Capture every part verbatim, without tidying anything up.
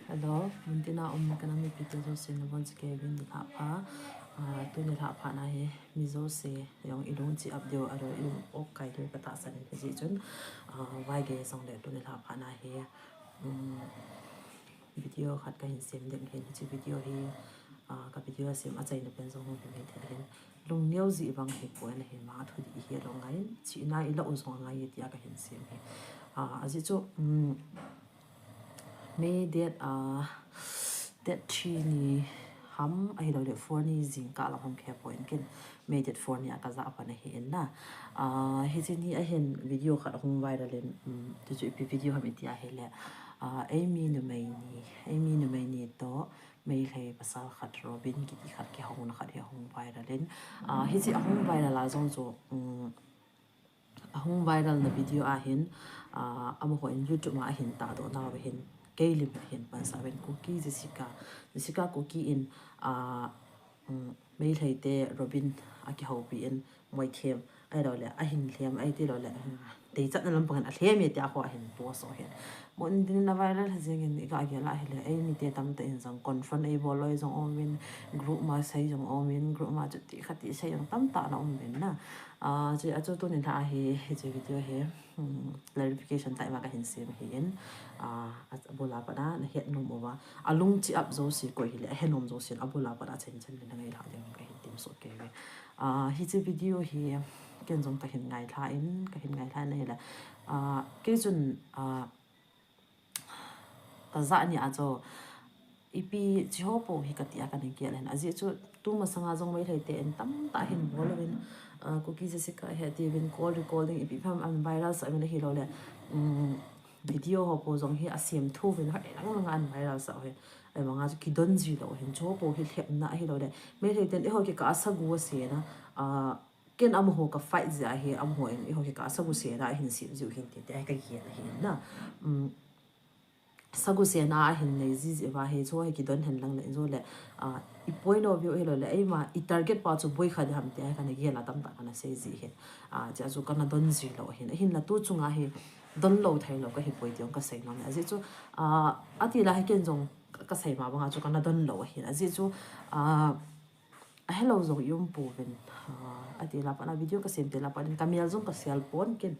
Hello, muntina um kanam mipite jouse nabonchauvin nilhah pha. Ah, tu nilhah pha na hi mi jouse jong ilung chi ap diu, alung i um ok kai diu katahsan in, hijeh chun, ah, vaigei jongle tu nilhah pha na hi, um, video khat kahin sem ding ahin, hiche video hi, ah, ka video sem achaina pen jong hung hi maithei ahin. Lungneo jeh vang ahipoi, ahin, ama thu dih ihet lou angaiyin, chihna ilah u jong angai e tia kahin sem ahi. Ah, ajeh chu, um, May date, ah, date three ni ham, ahilouleh four ni jingkah lam ham kahepoi, ken May date four ni a kajah pan ahi in na. Ah, hiche ni ahin video khat ahung viral in, um, chuchu ipi video ham iti ahile, ah, eimi numei ni, eimi numei ni toh Meitei pasal khat Robin kiti khat kihouna khat hi ahung viral in. Ah, hiche ahung viral a jong chu, um, ahung viral na video ahin, ah, amahon YouTube ma ahin tahdoh nauva hin, kei lim ahin pansah uvin, Kuki Jessica, Jessica Kuki in, ah, um, Meitei te Robin akihoupi in, moithem, ahilouleh ahin lhem, ahi tilouleh, ah, deichatna lampang in alhem e tia ho ahin post u ahin. Muntin a viral jeng in iga gel a ahile, eimite tamtah in jong confront eibol loi jong umin, group ma sei jong umin, group ma chuti khati sei jong tamtah ana umin na. Ah, chu, achu tu nilhah a hi, hiche video hi, hmm, clarification tah ima kahin sem ahin, ah, abul a pat a nahet nom uva, alung chi ap jouse koi hile, ahet nom jouse in abul a pat a chan chan le nangailhah ding kahin temsoh kei uve. Ah, hiche video hi ken jong kahin ngailhah in, kahin ngailhah in ahile, ah, kei chun, ah, kajah ni a chu, ipi chi ho po hi kati a kana gel ahin. Ajeh chu, tu masanga jong Meitei te in tamtah ahin bol uvin, ah, Kuki Jessica hi ati uvin, call recording ipi ipi ham ana viral sah uvin ahilouleh, um, video ho po jong hi asem thu uvin, hoi lang lang a ana viral sah u ahin. Ahivanga chu kidon ji lou ahin, chu ho po hi lhepna ahilouleh, Meitei ten eiho kikah a sagu asena, ah, ken amaho ka fight jeh ahi, amaho in eiho kikah a sagu sena ahin sem jiu ahin ti, ti ahi kagel ahin na. Um, sagu sena ahin nei ji jeh uva hi, chu hi kidon hen lang le, jole, ah, i point of view ahilouleh, eima, i target pa chu boi kha ding ham ti ahi kana gel a tamtah kana sei ji ahin. Ah, chea chu kana don ji lou ahin. Ahinla tu chunga hi don lou thei lou kahipoi ti jong kasei nom e. Ajeh chu, ah, ati la hi ken jong ka, kasei ma banga chu kana don lou ahin. Ajeh chu, ah, ahelou jong i um pouvin. Ah, ati la pat a video kasem te la pat in kamel jong kasel pon ken.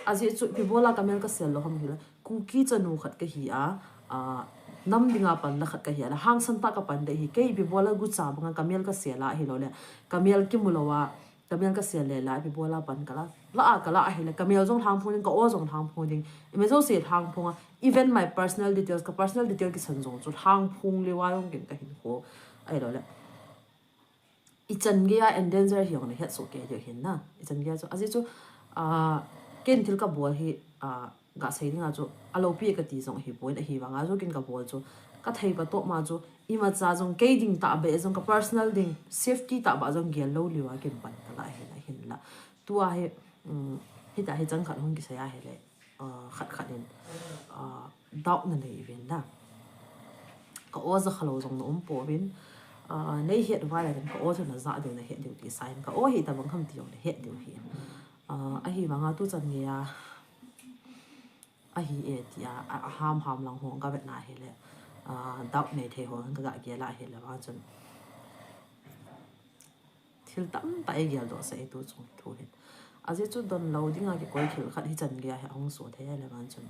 Ajeh chu ipi bol a kamel kasel lou ham hile, Kuki chanu khat kahi a, ah, nam dinga panla khat kahi a, le hangsan tah kapan ding ahi, kei ipi bol a gucha banga kamel kasel a ahilouleh, kamel kimu lou a, kamel kasel le la, ipi bol a pan kala, la a kala ahile, kamel jong lhangphong ding, ka-o jong lhangphong ding, ima jouse lhangphong a, even my personal details, ka personal detail kisan jong chu lhangphong leuva jong ken kahinkho ahilouleh, ichan gei a endanger hi jong nahet soh kei diu ahin na. Ichan gei a chu, ajeh chu, ah, ken thil kabol hi, ah, gasei dinga chu aloupi kati jong ahipon, ahivanga chu ken kabol chu kathei pa toh ma chu imacha jong kei ding tahbeh jong, ka personal ding safety tahbeh jong gel lou leuva ken pan kalah ahin, ahinla tua hi, um, hitia hi chang khat hung kisei ahile, ah, khat khat in, ah, doubt nanei uvin na. Ka-o jakha lou jong na um pouvin, ah, neihet uva le ka-o chu najah diu nahet diu ti sa in, ka-o hitobang ham ti jong nahet diu ahin. Ah, ahivanga tu chan geiya ahi e tia, a, aham ham lang ho kavetna ahile, ah, doubt nei thei ho kaga gel a ahile vang chun thil tamtah eigeldoh sah e tu chung thu hin. Ajeh chu don lou dinga kikoi thil khat hichan geiya hi ahung soh thei ahile vang chun,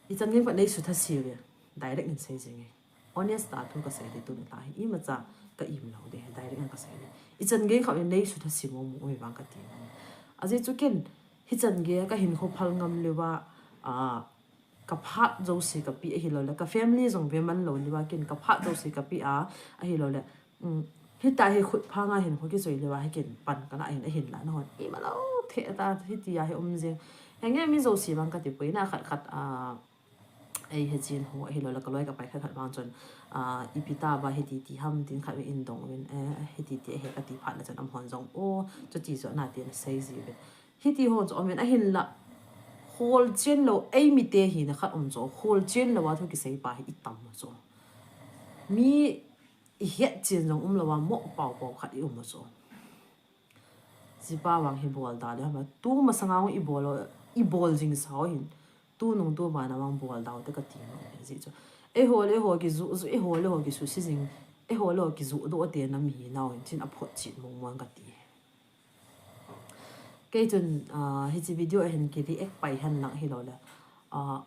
ichan gei khat nei sutha se uve, direct in sei jing e. Honest a thu kasei ding tuni lha hi, imacha ka im lou ding, direct in kasei ding. Ichan gei khat nei sutha se mo mo uve vang kati mo. Ajeh chu ken hichan geiya kahinkho phal ngam leuva, ah, kaphat jouse kapeh ahilouleh, ka family jong ve man lou leuva ken kaphat jouse kapeh a, ahilouleh, um, hitia hi khut phanga hinkho kichoi leuva hi ken pan kalah ahin, ahinla nahon ima lou thei ta hitia hi um jing. Henge mi jouse vang katipoi na, khat khat, ah, eihe chen ho ahilouleh kaloi kapai khat khat vang chun, ah, ipi tauva hiti ti ham tin khat vei in dong uvin, eh, hiti ti ahi kati phat le chun amahon jong, o, chuti chu nati ana sei ji uvin. Hiti ho chu umin ahinla, kholchen lou, eimite hina khat um chu, kholchen louva thu kisei pa hi itam chu. Mi ihet chen jong um louva, mo pao pao khat i um chu. Jipa vang hi bol da le ham, tu masanga hung ibol, ibol jingsa u hin. Tunung tuban a vang bol dau te kati nom e ji chu. Eiho le eiho kijuh juh, eiho le eiho kisuhset jing, eiho le eiho kijuh doh te nam hi nau in chin aphot chin mong mong kati. Kei chun, ah, hiche video a hin ki react pai hen lang hilou le. Ah,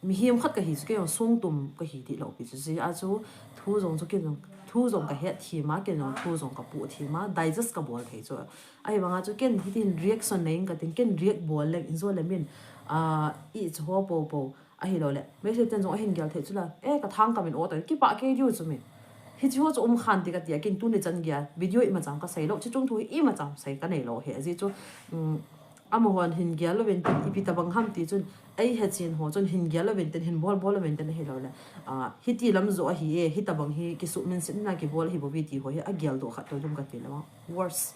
mihem khat kahi chu kei jong songtum kahi ti lou pi chu. Jia chu thu jong chu ken jong, thu jong kahet thim a, ken jong thu jong kapoh thim a, digest kabol thei chu. Ahivang a chu ken hitin reaction nei ing katin, ken react bol leng in jo le min, ah, i chu ho po po. Ahilou le, Meitei ten jong ahin gel thei chu la, eh, ka thang ka min o ta, kipah kei diu chu mi. Hichi ho chu um khan ti kati a, ken tuni chan gei a, video ima chang kasei lou, chi chung thu ima chang sei kanei lou he, aji chu, um, amahon hin gel louvin tin, ipi tabang ham ti chun, ei he chin ho chun hin gel louvin tin, hin bol bol louvin tin ahilou le. Ah, hiti lam jo ahi e, hitabang hi, kisuhminsetna kibol hi bou vi ti ho hi, agel doh khat to jong kati le ma. Worse.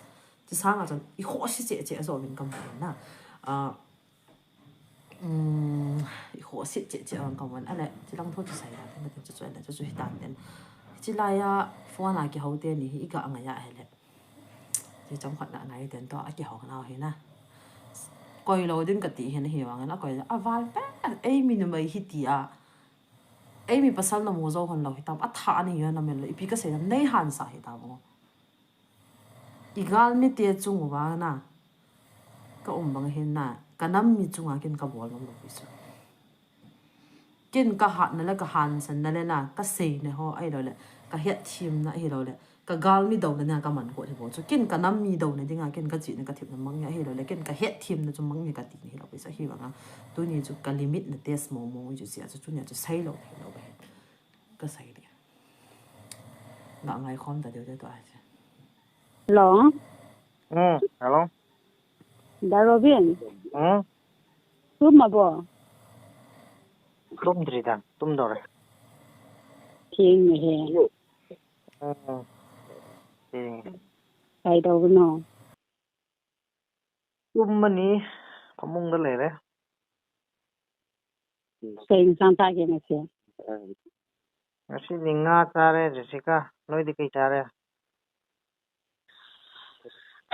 Chi sanga chun, i khohse cheh cheh a jo vin kamu na. Ah, Um, i khohse cheh cheh ang kamu a le, chi lang thu chu sei la, tin, tin chu chu le, chu chu hitan tin. Chi lai a phone a kihou teni hi i ga ngai a hele. Chi chomkhat na ngai ten to a kihou nau hi na. Koi lou ding kati hin ahivang a koi a val pe, ei mi numei hiti a. Ei mi pasal namu jou hon lou hitam, atha ani hi na mel lou, ipi kasei nam nei hansa hitam o. I galmi te chung uva na, ka um bang hin na, ka nam mi chunga ken kabol nom lou pi chu. Ken kahatna le kahansanna le na, kaseina ho ahilou le, kahet thimna ahilou le, ka galmi douna dinga kaman got hi bou chu. Ken ka nam mi douna dinga, ken kachihna kathemna mang hi ahilou le, ken kahet thimna chu mang hi kati hi lou pi chu ahivang a. Tuni chu ka limit na test mong mong chu sia chu, tuni chu sei lou thei lou hi. Kasei le. Nga ngai khom ta deu deu to a che. Hello. Hmm, hello. Da Robin. Hmm? Tum ma bo? Tum dri da, tum dou re. Theng ni he. Hmm. Theng. Kai dou no. Tum mani, kamung da le re. Sei insang ta ke ngasi. Ngasi ni nga chare, Jessica. Noidi kei chare?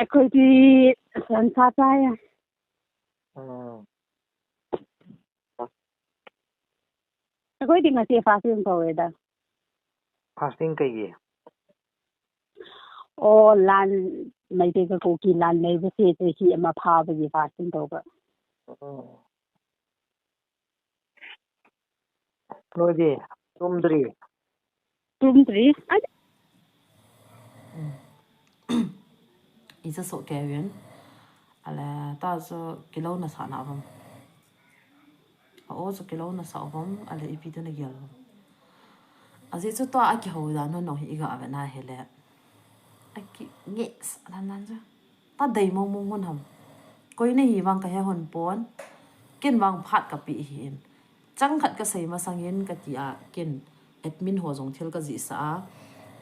Akhoi ti san sa chai. Hmm. Akhoi ti ngasi fasting ko e da. Fasting kei ye? O lan, Meitei ka Kuki lan nei ba se se hi ama pha ba ye fasting ko ba. Hmm. Noidi, tum dri. Tum dri. Ai. Isa so Kevin. Ale, ta so kilo na sa na bam. A o so kilo na sa bam, ale ipi tu na gel bam. Aji chu to a kihou dan ho no hi i ga ve na hele. Aki nges, anan nan chu. Ta dei mong mong hon ham. Koi na hi vang kahe hon pon. Ken vang phat kape hi in. Chang khat kasei masang in kati a ken admin ho jong thil kajihsah a.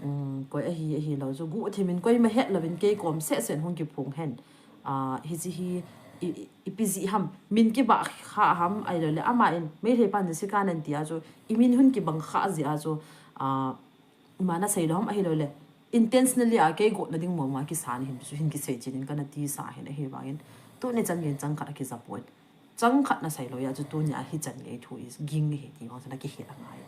Um, koi ahi, ahilou chu. Guhthim in koima het louvin kei kom seh seh hung kiphong hen. Ah, hichi hi i, i, ipi jeh ham. Min kibah kha ham ahilou le. Ama in, Meitei pan Jessica nan ti a chu. I min hung kibang kha jeh a chu. Ah, Ima na sei lou ham ahilou le. Intentionally a kei gotna ding mong mong a kisan hin, hin kisei chin in kana tisa hin ahivang in. Tuni chan gei chang khat a kija poi. Chang khat na sei lou a chu tuni a hichan gei thu i ging hi ti vang chu na kihet angai.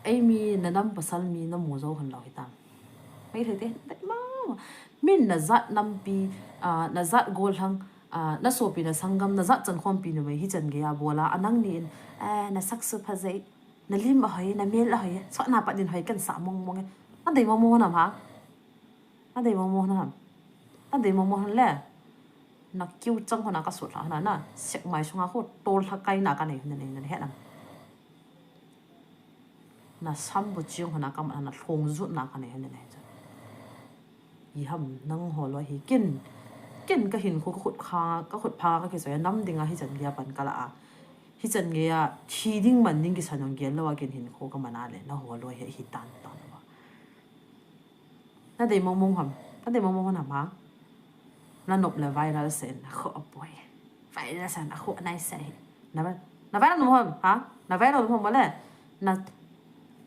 Ei mi na nam pasal mi namu jou hon lou hitam. Meitei te, dei mama. Min na jat nampi, ah, na jat gollhang, ah, na sopi na sanggam, na jat chankhompi numei hichan gei a bol a, anang ni in, eh, na saksu phajei. Na lim ahoi, na mel ahoi, chona pat din hoi kan sa mong mong e. Na dei mong mong nam ha? Na dei mong mong nam? Na dei mong mong le. Na kiu chang hona ka sut la na, na sek mai sunga khu tol tha kai na ka nei, na nei, na het nam? Na sam bu chiang hona ka ma, na thong jut na ka nei, na nei. I ham nang ho lou hi ken, ken ka hinkho ka khut pha, ka khut pha ka kisoi a nam dinga hichan gei a pan ka la a. Hichan gei a thi ding man ding kisan jong gel lou a ken hinkho ka man a le na ho lou hi, hi tan tan lou a. Na dei mong mong ham, na dei mong mong ham ha. Na nop le viral sen, na kho apoi. Viral sen, na kho nai se hi. Na va, na viral nom ham, ha? Na viral nom ham le. Na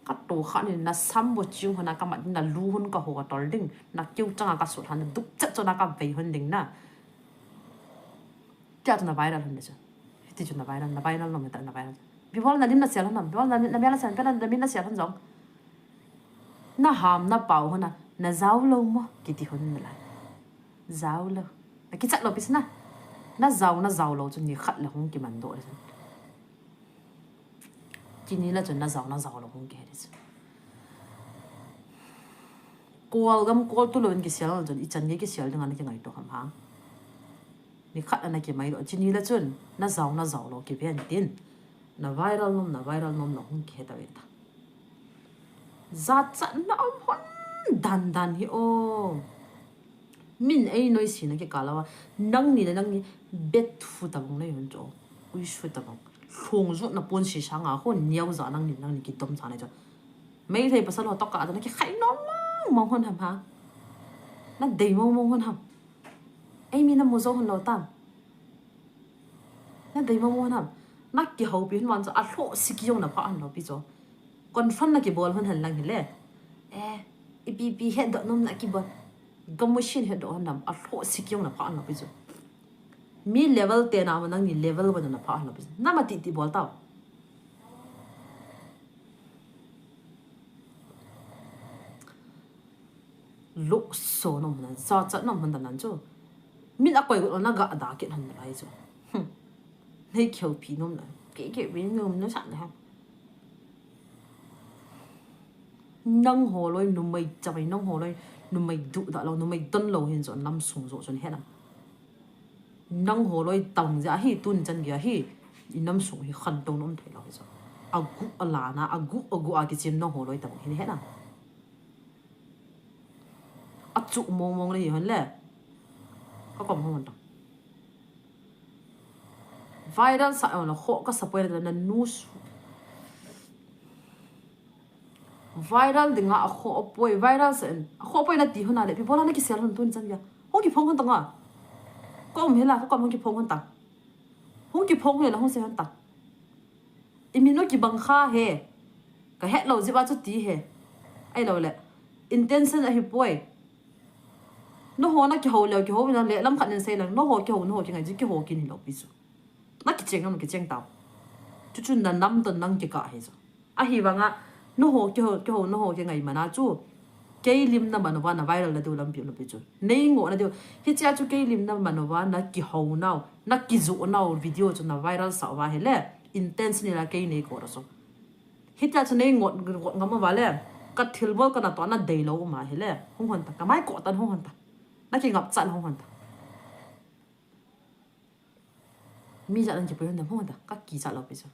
ka to kha ni na sam bu chiang hona ka mat na lu hun ka ho ka tol ding. Na kiu changa ka sut han duk chat chona ka vei hun ding na. Tia tu na viral hun de chu. Ti chu na viral, na viral nom ta na viral. Bibol na lim na sel hon am, bibol na, na mel na sel, na, na min na sel hon jong. Na ham na pao hon a, na jao lou mo, kiti hon na lai. Jao lou. Na kichat lou pi chu na. Na jao, na jao lou chu ni khat le hung kiman doh le chu. Chini la chu na jao, na jao lou hung kihe le chu. Kol gam kol tu lou in kisel chun, i chan nge kisel ding a na kingaito ham hang. Ni khat ana kimai lou. Chini la chun, na jao, na jao lou kiven tin. Na viral nom, na viral nom lou hung kihe ta ve ta. Jachat na um hon dan dan hi o. Min ei noise na kikal a. Nangni le nangni bet fu ta bang nei hon chu. Ui su ta bang. Lhung ju na pon si sanga ho niau ja nangni, nangni kidom sa nei chu. Meitei pasal ho toh ka na kikhai nom mong mong hon ham ha. Na dei mong mong hon ham. Ei mi na mu jo hon lou tam. Na dei mong mong hon ham. Na kihoupi hon man chu a lhoh si kijong na pha hon lou pi chu. Confront na kibol hon hen lang hile. Eh, ipi ipi het doh nom na kibol. Gam machine het doh hon ham. A lhoh si kijong na pha hon lou pi chu. Mi level te na ma nangni level ba na pha hon lou pi chu. Na ma ti ti bol tao. Lukso nom na, jachat nom hon dan nan chu. Min a koi got na ga da kit hon lai chu. Hmm. Nei kihoupi nom na. Ke ke pi nom na sa na ha. Nangho loi numei chamai, nangho loi numei duda lou, numei don lou hin chu nam sung jo chun he nam. Nangho loi tam ja hi tun chan gei hi. I nam sung hi khantou nom thei lou hi chu. Agu a la na, agu, agu a kichem nangho loi tam hin he nam. A chu mong mong le hi hon le. Ka kom hon ta. Viral sa hon la kho ka sa poi la na news. Viral dinga a kho poi, viral sa en. A kho poi na ti hon a le. Pi bola na kisel hon tun chan ya. Hung kiphong hon ta nga. Kom he la, kom hung kiphong hon ta. Hung kiphong he la, hung se hon ta. I min u kibang kha he. Ka het lou jeh a chu ti he. Ai lou le. Intention ahi poi. Nangho na kihou leu, kihou na le, lam khat nin sei lang. Nangho kihou, nangho kingai ji, kihou kin hi lou pi chu. Na kicheng, na kicheng tao. Chu chu na nam ton nang kikah hi chu. Ahi vanga, nangho kihou, kihou, nangho kingai mana chu. Kei lim na man uva na viral na diu lampi um lou pi chu. Nei ngoh na diu. Hichea chu kei lim na man uva na kihou nau, na kijoh nau video chu na viral sa uva hile. Intention la kei nei ko ra chu. Hitia chu nei ngot, ngot ngam uva le. Ka thilbol ka na to na dei lou um a hile. Hung hon ta. Ka mai ko tan hung hon ta. Na kingap chan hung hon ta. Mi ja nan kipui hon ta hung hon ta. Ka kichat lou pi chu.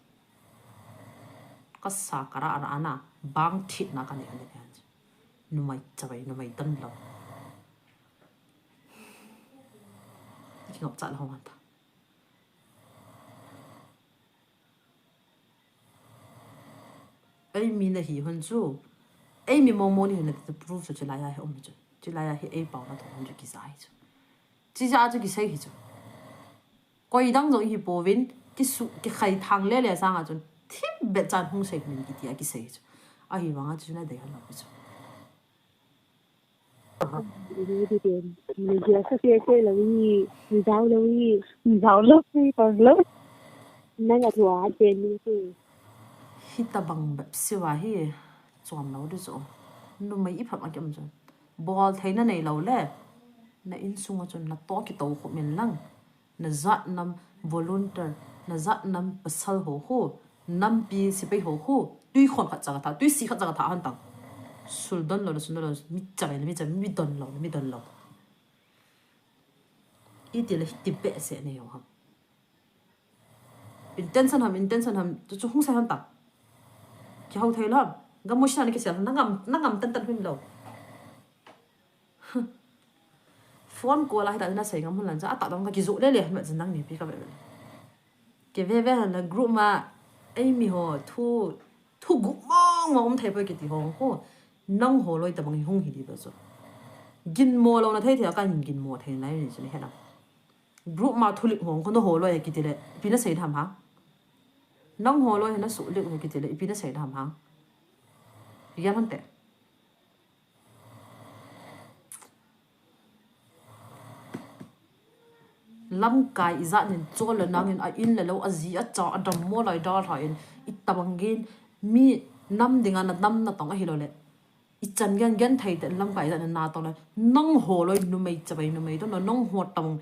Ka sa ka ra ra na. Bang thit na ka nei hon ta. Numei chabai, numei tan lou. Kingap chat hung hon ta. Ei mi na hi hon chu. Ei mi mong mong ni hon na ti proof chu chilai a hi um hi chu. Chilai a hi ei pao na thong hon chu kisa hi chu. Chi ja chu kisei hi chu. Koi dang jong hi pouvin, kisu, kikhai thang le le sanga chun. Thim bet chan hung sei min kiti a kisei hi chu. Ahi vanga chu na dei hon lou hi chu. Media sa se se lou hi, jao lou hi, jao lou hi, pang lou. Nang a thua pen ni se. Hita bang bep siva hi, chom lou di chu. Numei i phap a kiam chun. Bol thei na nei lou le. Na insung a chun na to kito khop min lang. Na jat nam volunteer, na jat nam pasal ho ho, nampi sipai ho ho, tui khon khat chang tha, tui si khat chang tha hon tang. Sul don lou, sul don lou, mi chabai, mi chabai, mi don lou, mi don lou. I ti le ti be se nei ho ham. Intention ham, intention ham, chu chu hung sai hon tang. Kihou thei lou ham. Gam machine na kisel, na ngam, na ngam tan tan hum lou. Phone call a hita na sei ngam hon lang cha, a ta dong ka kijoh le le, ma chin nang ni pi ka be be. Ke ve ve han la group ma, ei mi ho, thu, thu gup mong mong um thei poi kiti ho, ho. Nangho loi tabang hung hi di ba chu. Ginmo lou na thei thei, ka ginmo thei nai ni chu ni he na. Group ma thu lik ho, ko nangho loi kiti le, ipi na sei tham ha. Nangho loi na su lik ho kiti le, ipi na sei tham ha. Yan hon te. Lamkai ijat nin chol le nangin a in le lo, a ji a cha, a dammo lai dalha in, itobang gin mi nam dinga na nam na tong ahilou le, ichan gen gen thei te lamkai ijat nin na tong le, nangho loi numei chavai numei to na nangho tobang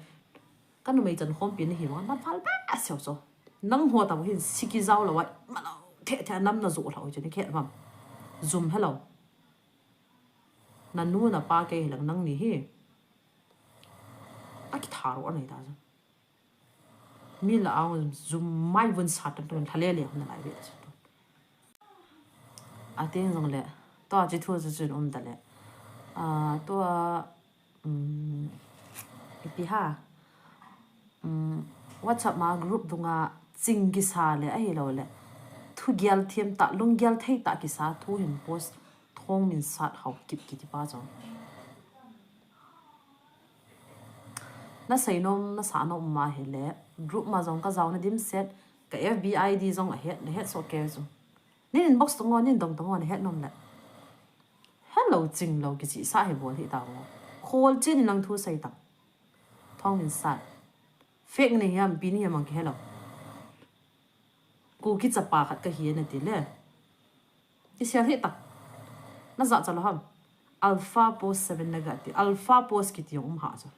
ka numei chan khompi nahi vang na phal ba seo so. Nangho tobang hin siki jao lo wa, malo the the nam na jo lha oi chuni khe vam. Jum hello. Na nu na pa kei hilang nangni hi. Aki tharo anei ta jong. Mi la ang jum mai vun sat tun thale le na lai ve. Ateng jong le. To a chi thu chu chun um ta le. A, to a, um, ipi ha. Um, WhatsApp ma group dunga ching kisa le ahilou le. Thu gel thiam ta, lung gel thei ta kisa thu hin post Thongminsat Haokip kiti pa jong. Na sei nom, na sa nom ma hile. Group ma jong ka jao na dimset, ka F B I D jong ahet, na het so ke jong. Nin inbox tongo, nin dong tongo, na het nom le. Hello, ching lo, kichi sa he bol hi ta mo. Khol chen in lang thu sei ta. Thongminsat. Fake ni hiam, pi ni hiam ang ki hello. Kuki chapa khat ka hi na ti le. Ti sial hi ta. Na ja cha lo ham. Alpha Post seven na ga ti. Alpha Post kiti jong um ha cha.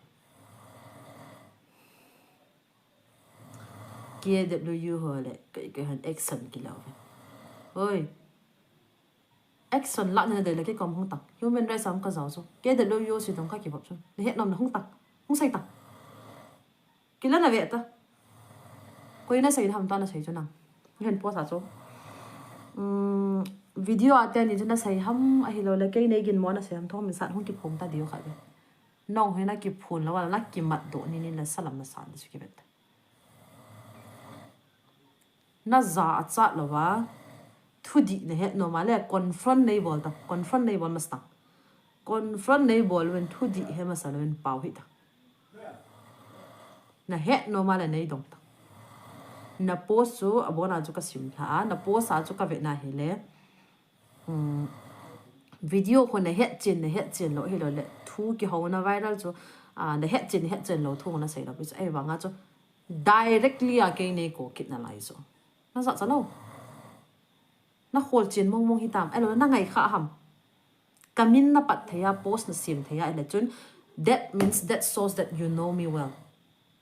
K W U ho le, kai, kai han action ki lo ve. Oi. Action la na de le ke kom hung tang. Human rights am ka jao chu. K W U si dong ka ki bop chu. Na het nom na hung tang. Hung sei tang. Kila na ve ta. Koi na sei ham ta na sei chu nang. Hen post a chu. Um, video a te ni chu na sei ham ahilou le kei nei gin mo na sei ham Thongminsat hung kiphong ta diu kha ve. Nong hi na kiphun lo, na kimat do ni ni la salam na san su ki vet. Na ja a chat lo va. Thudih na het nom a le, confront nei bol ta, confront nei bol mas ta. Confront nei bol ven thudih he masa lo ven pau hi ta. Na het nom a le nei dong ta. Na post chu a bona chu ka sim tha, na post a chu ka ve na hi le. Um, video ko na het chen, na het chen lo, hi lo le. Thu ki ho na viral chu, a, na het chen, na het chen lo, thu na sei lo, pi chu, ei vang a chu, directly a kei nei ko kit na lai chu. Na ja cha lo. Na khol chen mong mong hi tam, ei lo, na ngai kha ham. Ka min na pat thei a, post na sim thei a, ei le chun, that means, that shows that you know me well.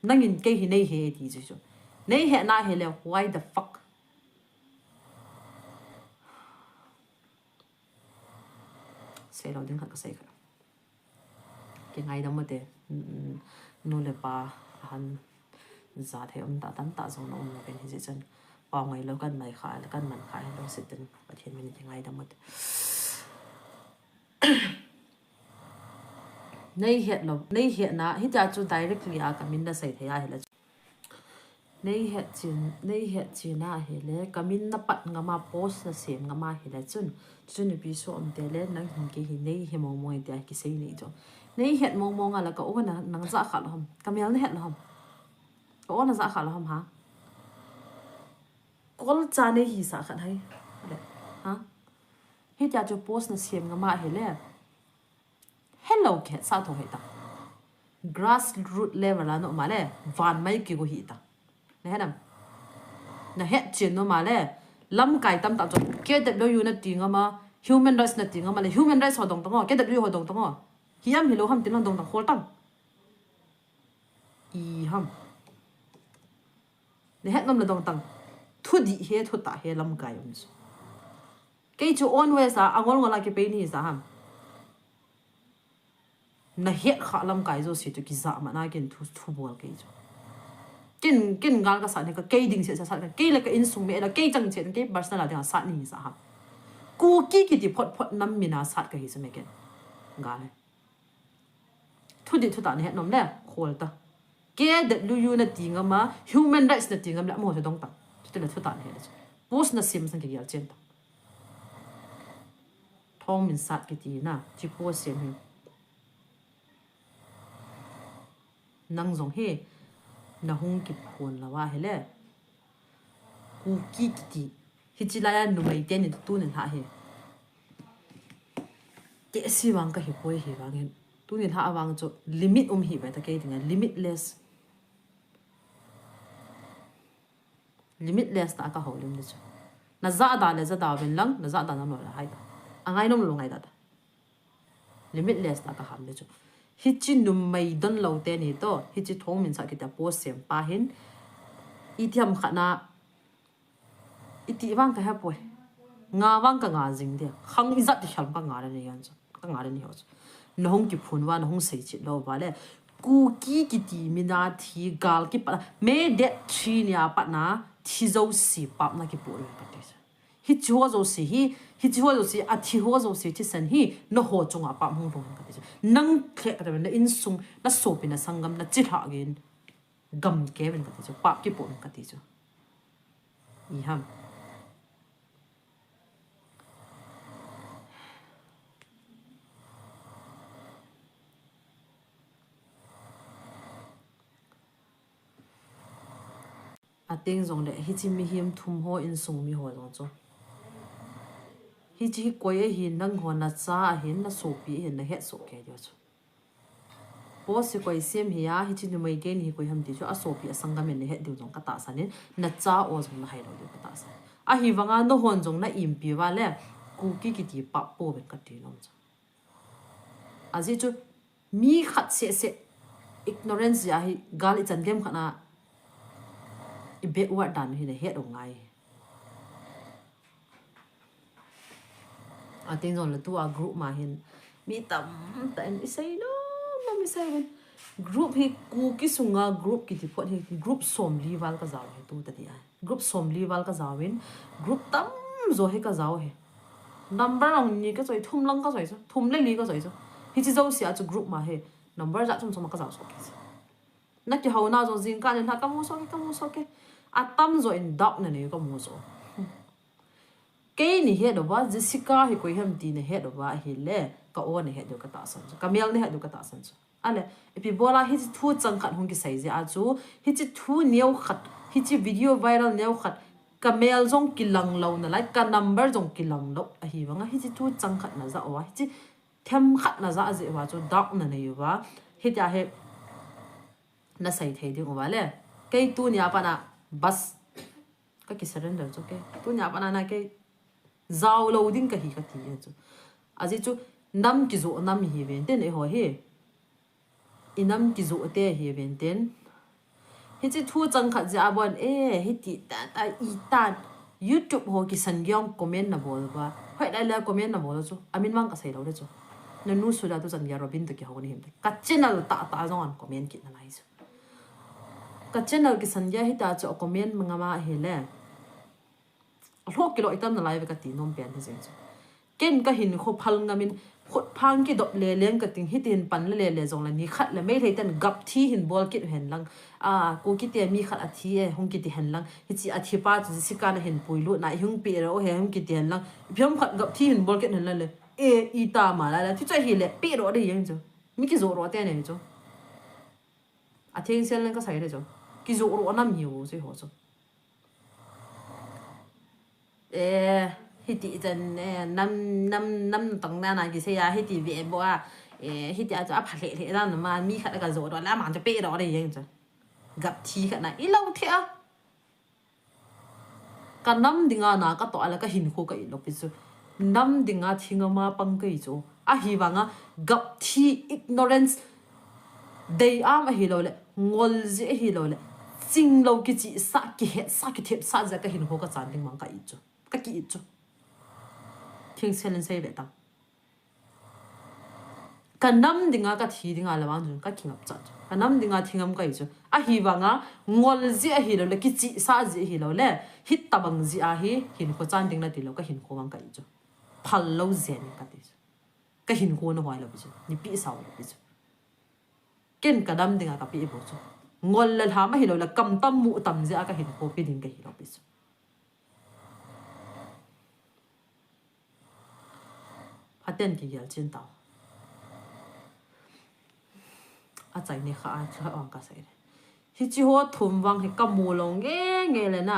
Nangin kei hi nei he ti chu chu. Nei he na he le, why the fuck? Sei lo ding khat ka sei kha. Ki ngaidam mo te, mm, nu le pa ahan ja thei um ta tam ta jong na um lo ken hi je chun. Pa ngai lo kan mai kha, kan man kha hi lo sit den Pathian min ki ngaidam mo te. Nei het lo, nei het na, hi ta chu directly a ka min na sei thei a hi la. Nei het chen, nei het chen a hi le, ka min na pat ngam a post na sem ngam a hi le chun. Chun ipi so um te le, nang hin kei hi nei he mong mong te a ki sei nei chu. Nei het mong mong a la ka o na, nang ja kha lo ham. Ka mel na het lo ham. Ka o na ja kha lo ham ha. Kol cha nei hi sa khat hai. Le, ha? Hi ta chu post na sem ngam a hi le. Hello, ki het sa tho hi ta. Grassroot level a no ma le, van mai ki go hi ta. Na het nam. Na het chen no ma le, lamkai tam ta chu K W U na ti ngam a, human rights na ti ngam a le, human rights ho dong tang o, K W U ho dong tang o. Hi am hi lo ham tin lang dong tang khol tang. I ham. Na het nom le dong tang. Thudih he, thutah he lamkai um chu. Kei chu on we sa, angol ngol a ki pe ni sa ham. Na het kha lamkai jo si tu ki ja ma na kin thu, thu bol kei chu. Kin, kin gal ka sa ni ka kei ding se sa sa ka kei le ka insung me la kei chang che kei personal a ding a sa ni sa ham. Kuki kiti phot phot nam min a sat ka hi sa me ken. Gal le. Thudih thutah na het nom le, khol ta. K W U na ti ngam a, human rights na ti ngam le, amo sa dong ta. Chuti le thutah na het le. Post na sem sang ki gel chen ta. Thongminsat kiti na, chi post sem hi. Nang jong hi, na hung kiphon lo a hi le. Kuki kiti. Hichi lai a numei te ni tu ni lha hi. Te si vang ka hi poi hi vang hin. Tu ni lha vang chu limit um hi ve ta kei ding a limitless. Limitless tah a ka houlim ding chu. Na jada le jada uvin lang, na jada na lo le hai ta. A ngai nom lo ngai ta ta. Limitless tah a ka ham ding chu. Hichi numei don lo teni to, hichi thong min sa kiti a post sem pa hin. Iti ham khat na, iti vang ka he poi. Nga vang ka nga jing dia. Khang ijat ti khel ka nga le ni yan chu. Ka nga le ni ho chu. Na hung kiphun uva, na hung sei chit lou uva le. Kuki kiti mina thi gal kipat na. May date three nia pat na thi jouse pap na kipu le ka ti chu. Hichi ho jouse hi, hichi ho jouse, a thi ho jouse thisan hi, na ho chunga pap hung lhung ka ti chu. Nang khle ka ta na insung, na sopi na sanggam, na chilha gin. Gam kevin ka ti chu, pap kipu ka ti chu. I ham. Ateng jong le, hichi mihem thum ho insung mi ho jong chu. Hichi hi koi ahin, nang ho na cha ahin, na sopi ahin, na het soh kei diu chu. Post hi koi sem hi a, hichi numei kei ni hi koi ham ti chu, a sopi a sanggam in na het diu jong ka tahsan in, na cha o jong na hai lou diu ka tahsan. Ahivanga na hon jong na impi uva le, Kuki kiti pap pouvin ka ti nom chu. Ajeh chu, mi khat seh seh ignorance jeh a hi gal i chan gem khat na i backward dan hi na het u ngai. Ateng jong le tua group ma hin mi tamtah in i sei nom nom i sei uvin. Group hi Kuki sunga group kiti phot hi group somli val ka jao hi tu tani a. Group somli val ka jao in, group tamjo hi ka jao hi. Number lang ni ka choi, thum lang ka choi chu, thum le li ka choi chu. Hichi jouse a chu group ma hi number jat chom chom ka jao soh kei chu. Na kihouna jong jingkah le na ka mu soh kei, ka mu soh kei. Atamjo in doubt na nei ka mu soh. Kei ni het uva, Jessica hi koi ham ti na het uva ahile, ka o na het diu ka tahsan chu. Ka mel na het diu ka tahsan chu. Ale, ipi bola hichi thu chang khat hung kisei jeh a chu, hichi thu neo khat, hichi video viral neo khat, ka mel jong kilang lou nalai, ka number jong kilang lou, ahivanga hichi thu chang khat na ja uva, hichi them khat na ja jeh uva chu doubt na nei uva, hitia hi na sei thei ding uva le. Kei tunia pat na bas ka ki surrender chu kei. Tunia pat na na kei jao lou ding ka hi ka ti e chu. Ajeh chu nam kijoh nam hi ven tin eiho hi. I nam kijoh te hi ven tin. Hichi thu chang khat jeh a bon e, hiti ta ta i tan. YouTube ho kisan giong comment na bol uva. Hoi lai la comment na bol chu. Amin vang ka sei lou le chu. Na nu su da tu chan gei Robin to kihou ni him te. Ka channel tah tah jong an comment kit nalai chu. Ka channel kisan gei hita chu a comment ma ngam ahile. A lhoh kilou i tam nalai ve ka ti nom pen hi jeng chu. Ken ka hinkho phal ngam in khut phang kidop le leng ka ting hitin pan le le le jong le ni khat le Meitei ten gap thi hin bol kit hen lang. A, Kuki te mi khat a thi e, hung kiti hen lang. Hichi a thi pa chu Jessica na hin pui lut na, i hung pe ro he, hung kiti hen lang. Ipi ham khat gap thi hin bol kit hen lang le. E, i ta ma la la, thi chu ahile, pe ro de jeng chu. Mi kijoh ro te ne chu. A thengsel leng ka sei le chu. Kijoh ro nam hi u chu ho chu. E, hiti chan, e, nam, nam, nam tong na na kisei a, hiti ve bo a. E, hiti a chu a pha le le na na ma, mi khat ka joh ro la ma chu pe ro de jeng chu. Gap thi khat na, i lou thi a. Ka nam dinga na ka toh a le ka hinkho ka it lou pi chu. Nam dinga thi ngam a pang ka hi chu. Ahivanga gap thi ignorance dei am ahilou le, ngol jeh ahilou le, ching lou kichihsah, kihetsah, kithepsah jeh a ka hinkho ka chan ding mang ka it chu. Ka ki it chu. Thengsel in sei ve tang. Ka nam dinga ka thi dinga le vang chun ka kingap chat chu. Ka nam dinga thi ngam ka hi chu. Ahivanga ngol jeh ahilou le, kichihsah jeh ahilou le, hita bang jeh a hi hinkho chan ding na ti lou ka hinkho vang ka hi chu. Phal lou jeh in ka ti chu. Ka hinkho na hoi lou pi chu. Ni pi sao lou pi chu. Ken ka nam dinga ka pe bou chu. Ngol le lham ahilou le, kam tam mu tam jeh a ka hinkho pe ding ka hi lou pi chu. Phaten kigel chin tau. A chai ni kha a chu ong ka sei le. Hichi ho thum vang hi ka mu lou nge nge le na.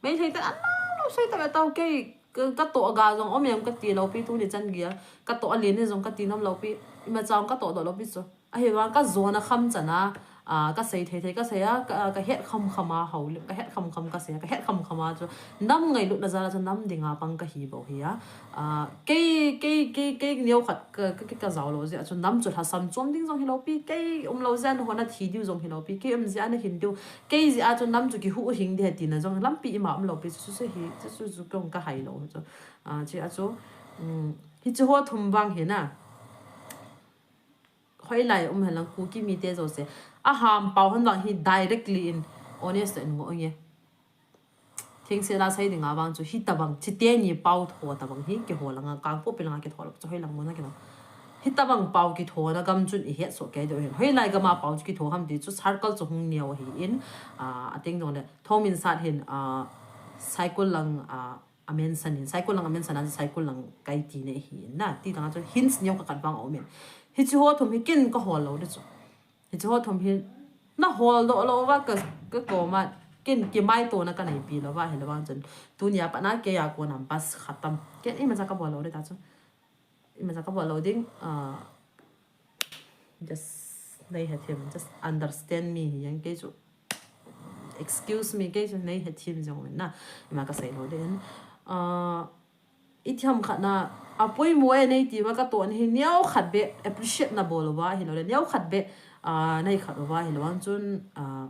Meitei te an lou sei ta ve tau kei ka, ka toh ga jong om em ka ti lou pi tuni chan gei a. Ka toh a len ni jong ka ti nom lou pi. Ima chang ka toh doh lou pi chu. Ahivang ka jona kham chan a. Ah, ka sei thei thei, ka sei a, ka, ka het kham kham a hao le, ka het kham kham ka sei a, ka het kham kham a chu nam ngailutna jal a chu nam dinga pang ka hi bou hi a. Ah, kei, kei, kei, kei neo khat ka, ka, ka, ka jao lou jeh a chu nam chu lhasam chom ding jong hilou pi, kei um lou jeh a nahon a thi diu jong hilou pi, kei um jeh a nahin diu, kei jeh a chu nam chu kihuhhing ding ahi tina jong lampi ima um lou pi chu, chu, chu hi, chu, chu, chu kong ka hai lou chu. Ah, chu a chu, um, hiche ho thum vang hi na. Hoilai um hen lang Kuki mite jouse. Aham pao hon vang hi directly in honest in ngo nge. Thengse la sei dinga vang chu hitabang, chiteni pao tho tabang hi kihol anga, Kangpokpi langa kithol chu hoilang muna kithol. Hitabang pao kithona gam chun i het soh kei diu hin. Hoilai gama pao chu kitho ham ti chu circle chu hung neo ahin, ah, ateng jongle Thangminsat hin, ah, Saikul lang, ah, a mention in, Saikul lang a mention a, Saikul lang kai ti nei hi na, ti langa chu hints neo khat khat vang a um in. Hiche ho thum hi ken ka hol lou ding chu. Hiche ho thum hi na hol doh lou va ka, ka koma ken kimaitona ka neipi lou va, hilou vang chun tunia pat na kei a kona bas khatam. Ken imacha ka bol lou ding ta chu. Imacha ka bol lou ding, ah, just nei hethem, just understand me hi jeng kei chu. Excuse me, kei chu nei hethem jong na. Ima ka sei lou ding. Ah, itiham khat na, apoimo e nei ti va ka toh na hi neo khat beh appreciate na bol uva hilou le, neo khat beh, ah, nei khat uva hilou vang chun, ah,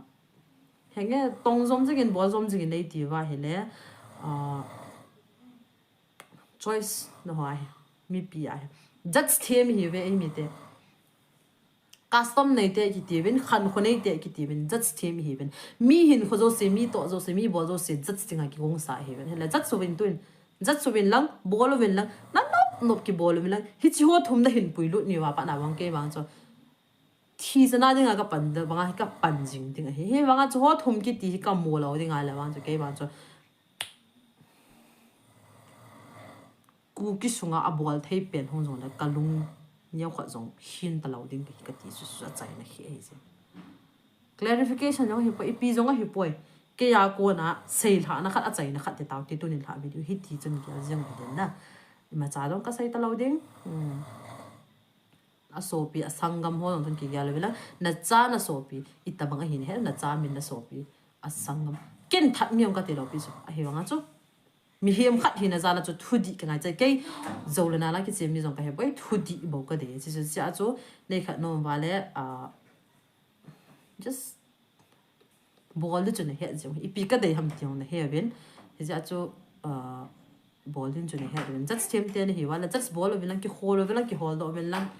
henge tong jom jingin, bol jom jingin nei ti va hile, ah, choice na ho ahi, mipi ahi. Judge them hi ve ei mite. Custom nei te kiti vin, khankho nei te kiti vin, judge them hi vin. Mi hinkho jouse, mi toh jouse, mi bol jouse, judge dinga kigongsa hi vin. Hile judge uvin tun, judge uvin lang, bol uvin lang, na nop nop kibol uvin lang. Hiche ho thum na hin puilut ni va pat na vang kei vang chu. Thi jana dinga ka pan da, vanga hi ka pan jing ding ahi. Hi vanga chu ho thum kiti hi ka mu lou dinga le vang chu kei vang chu. Kuki sunga a bol thei pen hung jong le ka lung neo khat jong hin ta lou ding ka, ka ti chu, chu achaina hi ahi jeng. Clarification jong ahi poi, ipi jong ahi poi. Kei a kona seilhahna khat, achaina khat ti tau ti tunin lha video hi ti chun kia jeng ka den na. Imacha jong ka sei ta lou ding. Hmm. A sopi, a sanggam ho jong chun kigel uvin lang, na cha na sopi, itabang ahi na he, na cha min na sopi, a sanggam. Ken that mi jong ka ti lou pi chu, ahi vanga chu. Mihem khat hina jal a chu thudih ka ngai chai kei, jou le nal a kichem mi jong ka he poi, thudih bou ka dei, chu chu chu a chu, nei khat nom va le, ah, just bol ding chu na het jeng, ipi ka dei ham ti jong na he uvin. Hijeh a chu, ah, bol ding chu na het uvin. Judge them te na hi va le, judge bol uvin lang, kihol uvin lang, kihol doh uvin lang.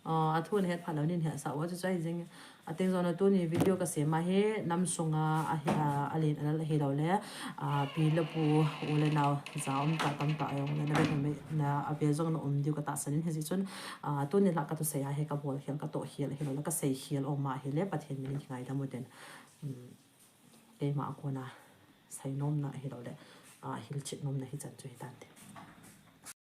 Ah, athu na het phat lou nin hetsah uva chu chu ahi jeng. Ateng jong na tuni video ka sem a hi, nam sunga, ahi, ah, alen alal ahilou le, ah, pi le pu, u le nao, ja um tah tam tah a jong le, na vet na, na ave jong na um diu ka tahsan in hijeh chun, ah, tuni lhah ka thusei a hi ka bol khel, ka toh khel, ahilou le, ka sei khel um a hile, Pathen min in kingaidam u tin. Um, keima a kona seinom na ahilou le, ah, hilchet nom na hichan chu hitante.